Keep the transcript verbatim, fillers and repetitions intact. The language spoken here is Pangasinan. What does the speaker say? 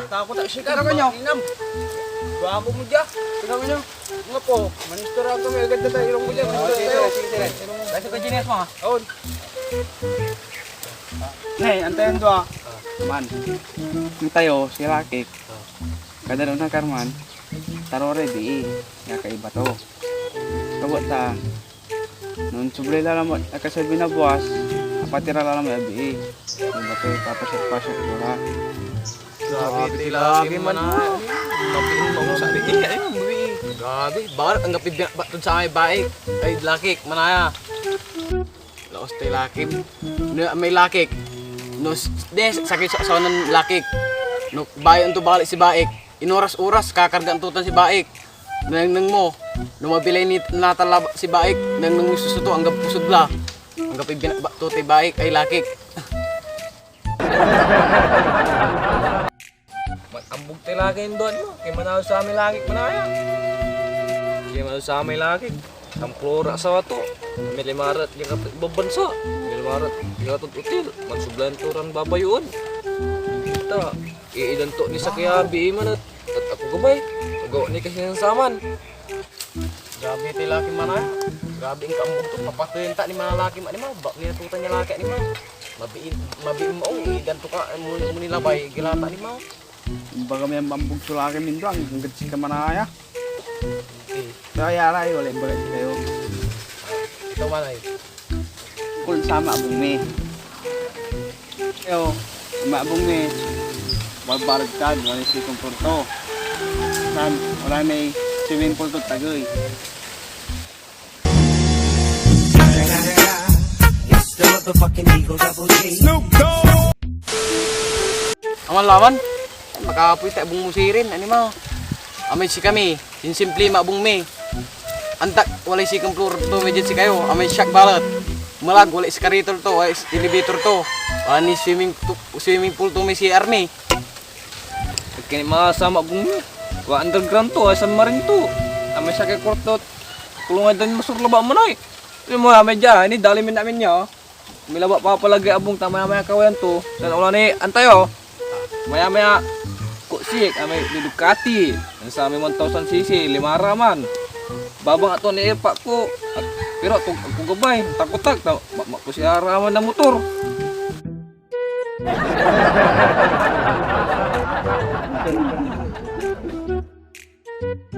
Takot ak, sige, Tara, kanyo. Inam. Bago mo dia. Tira mo nyo. Nga po, manistura kami agad na tayo. Irong mo dia, manistura tayo. Sige, sige, sige. Basta ka, Genius, mo, ha? On. Hey, antayan to, ah. Man. Ang tayo, si Rakik. Kadaro na karman. Taro re, bii. Kaya kaiba to. Kawat ta. No onsoblay la lamet a kasabi na buas, apatira la lamet a bii. Ibato, tapos agpasok to ra. Grabe, ti laki man. Mapiin mo sa bii, ay, bii. Grabe, bakal anggapoy binakbak tod samay baik. Ay, lakik, manaya. Laos tay lakik. No, may lakik. No, s-, de, sakit sa asawa nen lakik. No, bayo to balik si baik. Inoras-oras, kakargaan to tan si baik. Nengneng mo, no mabilay ni natan la si baik, nengneng mo susuto, anggad pusod la. Anggapoy binakbak to tay baik, ay lakik. Ambug tay lakik, duan mo, kay manaw samay lakik, manaya. Kay manaw samay lakik, amplora asawa to. May lima rat, di ka ibabansa. May lima rat, di ka otel. Mansublan to ran babayoon. Ita, iidan to ni sakey a bii man et, et agko gabay. Agawa ni kasi nen saman. Grabe tay laki, manaya. Grabe inkaambug to. Papateyen ta ni manalaki, manima. Bak ni atutan ya laki, anima. Mabiin, mabiin maong, iidan to ka, mo, mo ni labay, gilata, anima. Imbaga may ambug so laki min duan, anggad sika, manaya. Eh. Kaya ra, ay, wala imbaga sikayo. Ito, manay. Kung sama abung mi. Yo, sama abung mi. Barbarag kad, wala si kumpor to. San, wala may swimming pool to, tagey. Aman laman, makapoy ta abung mo sirin, anima. Amay sikami, sinsimple ma abung mi. Antak, walay second floor to, may diad sikayo, amay siak balet. Melag, walay escalator to, walay elevator to. Wala ni swimming to, swimming pool to, may C R ni. Kani masama abung mi. Wa underground to, ay San Marin to. Amay siak ay kwarto, kulungan dan masur laba manay. Ano mo, amay dia, ini dali min amin niya, oh. Milaba papalagay abung ta maya-maya kawayan to. San ulan ni antayo. Maya-maya, ko sik, amay Ducati. Ang sa amay one thousand C C, lima raman. Babang ato ni epa ko. At, pero ag ko gabay, takot ak. Ta, ma, ma, ko siya raman na motor.